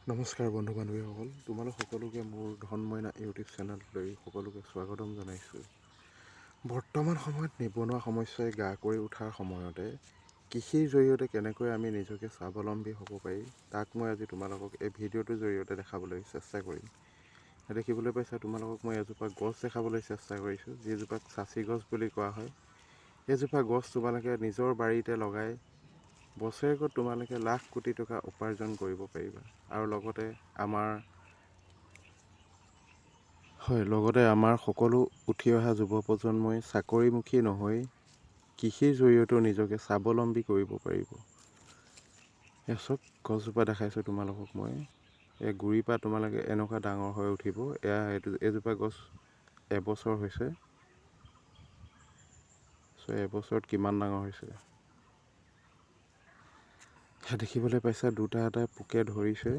নমস্কাৰ বন্ধু বান্ধৱীসকল, তোমালোক সকলোকে মোৰ ধনমইনা ইউটিউব চেনেললৈ সকলোকে স্বাগতম জনাইছোঁ। বৰ্তমান সময়ত নিবনুৱা সমস্যাই গা কৰি উঠাৰ সময়তে কৃষিৰ জৰিয়তে কেনেকৈ আমি নিজকে স্বাৱলম্বী হ'ব পাৰি, তাক মই আজি তোমালোকক এই ভিডিঅ'টোৰ জৰিয়তে দেখাবলৈ চেষ্টা কৰিম। দেখিবলৈ পাইছা, তোমালোকক মই এজোপা গছ দেখাবলৈ চেষ্টা কৰিছোঁ, যিজোপাক চাচি গছ বুলি কোৱা হয়। এইজোপা গছ তোমালোকে নিজৰ বাৰীতে লগাই বছৰেকত তোমালোকে লাখ কোটি টকা উপাৰ্জন কৰিব পাৰিবা। আৰু লগতে আমাৰ হয়, লগতে আমাৰ সকলো উঠি অহা যুৱ প্ৰজন্মই চাকৰিমুখী নহৈ কৃষিৰ জৰিয়তেও নিজকে স্বাৱলম্বী কৰিব পাৰিব। এয়া চব গছজোপা দেখাইছোঁ তোমালোকক মই। এই গুৰিৰ পৰা তোমালোকে এনেকুৱা ডাঙৰ হৈ উঠিব। এয়া এইটো এইজোপা গছ এবছৰ হৈছে। চ' এবছৰত কিমান ডাঙৰ হৈছে সেয়া দেখিবলৈ পাইছা। দুটা এটা পোকে ধৰিছে।